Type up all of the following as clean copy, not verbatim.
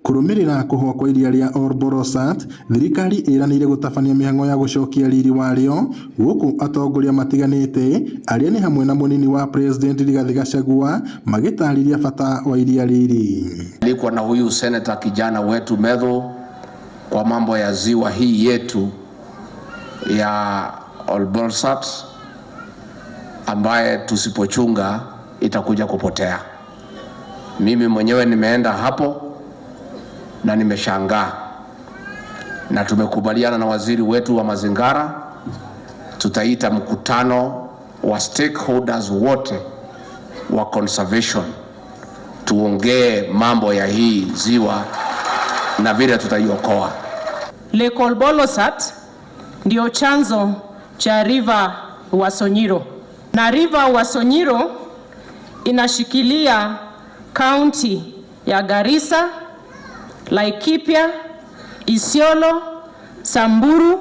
Kũrũmĩrĩra kũhũa kwa iria rĩa Olbolosat, thirikari ĩranĩire gũtabania mĩhang'o ya gũcokia riri warĩo gũkũ atongoria matiganĩte arĩa nĩ hamwe na mũnini wa President Rigathĩ Gachagua magĩtarĩria bata wa iria rĩrĩ. Nilikuwa na huyu seneta kijana wetu Methu kwa mambo ya ziwa hii yetu ya Olbolosat ambaye tusipochunga itakuja kupotea. Mimi mwenyewe nimeenda hapo na nimeshangaa, na tumekubaliana na waziri wetu wa mazingira, tutaita mkutano wa stakeholders wote wa conservation, tuongee mambo ya hii ziwa na vile tutaiokoa. Lake Olbolosat ndio chanzo cha River Ewaso Nyiro, na River Ewaso Nyiro inashikilia kaunti ya Garissa, Laikipia, Isiolo, Samburu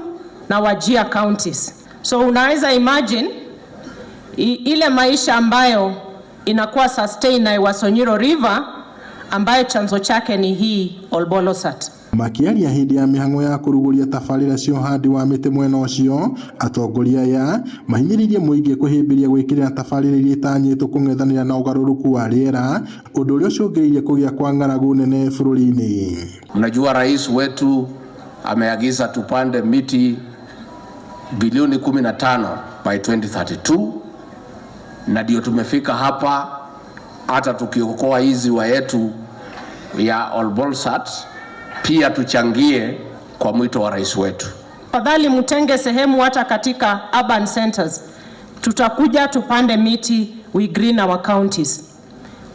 na Wajir counties. So unaweza imagine ile maisha ambayo inakuwa sustain na Ewaso Nyiro River ambayo chanzo chake ni hii Olbolosat. Makĩaria hĩndĩ ya mĩhang'o ya kũrugũria tabarĩra cia ũhandi wa mĩtĩ mwena ũcio, atongoria aya mahinyĩrĩirie mũingĩ kũhĩmbĩria gwĩkĩrĩra tabarĩra iria itanyĩtwo kũng'ethanĩra na ũgarũrũku wa rĩera, ũndũ ũrĩa ũcũngĩrĩirie kũgĩa kwa ng'aragu nene bũrũri-inĩ. Mnajua rais wetu ameagiza tupande miti bilioni 15 by 2032 na ndio tumefika hapa. Hata tukiokoa hii ziwa yetu ya Olbolosat pia tuchangie kwa mwito wa rais wetu. Tafadhali mtenge sehemu hata katika urban centers, tutakuja tupande miti, we green our counties.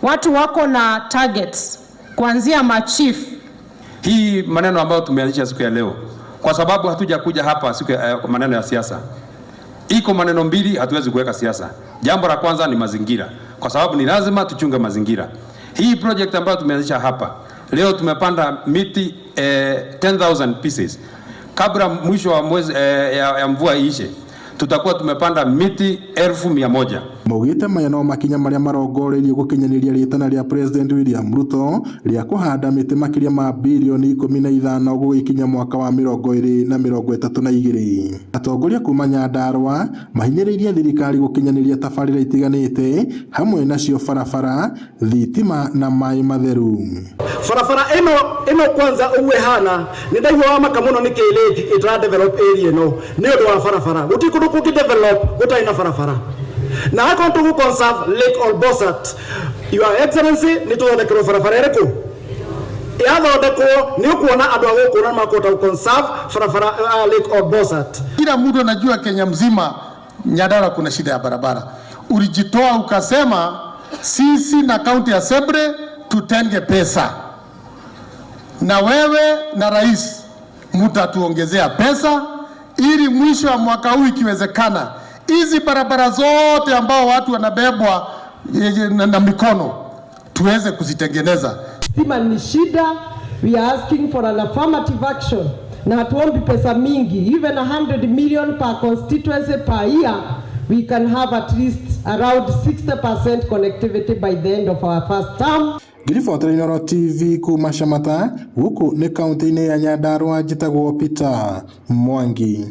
Watu wako na targets kuanzia machief. Hii maneno ambayo tumeanzisha siku ya leo, kwa sababu hatujakuja hapa siku ya maneno ya siasa. Iko maneno mbili, hatuwezi kuweka siasa. Jambo la kwanza ni mazingira, kwa sababu ni lazima tuchunge mazingira. Hii project ambayo tumeanzisha hapa leo tumepanda miti 10,000 pieces. Kabla mwisho wa mwezi ya mvua iishe, tutakuwa tumepanda miti 100,000. Maugĩte maya no makinya marĩa marongoreirio gũkinyanĩria rĩtana rĩa President William Ruto rĩa kũhanda mĩtĩ makĩria ma birioni 15 gũgĩkinya mwaka wa 2032. Atongoria kuma Nyandarua mahinyĩrĩirie thirikari gũkinyanĩria tabarĩra itiganĩte hamwe nacio barabara, thitima na maĩ matheru. Barabara ĩno kwanza ũguo ĩhana, nĩ ndaigua wa maka mũno nĩ kĩ lake ĩtara develop area ĩno nĩ ũndũ wa barabara. Gũtirĩ kũndũ kũngĩ develop gũtarĩ na barabara, na akorwo tũgũ conserve Lake Olbolosat, Your Excellency, nĩ tũthondekerwo barabara ĩrĩkũ yathondekwo, nĩ ũkuona andũ a gũkũ na makũhota gũ conserve barabara Lake Olbolosat. Kila mtu anajua Kenya mzima Nyandarua kuna shida ya barabara. Ulijitoa ukasema sisi na county assembly tutenge pesa, na wewe na rais mutatuongezea pesa ili mwisho wa mwaka huu ikiwezekana hizi barabara zote ambao watu wanabebwa na mikono tuweze kuzitengeneza. Stima ni shida, we are asking for an affirmative action na hatuombi pesa mingi, even 100 million per constituency per year, we can have at least around 60% connectivity by the end of our first term. Ngĩribotera Inooro TV kuma Shamata, gũkũ nĩ kaunti-inĩ ya Nyandarua, njĩtagwo Peter Mwangi.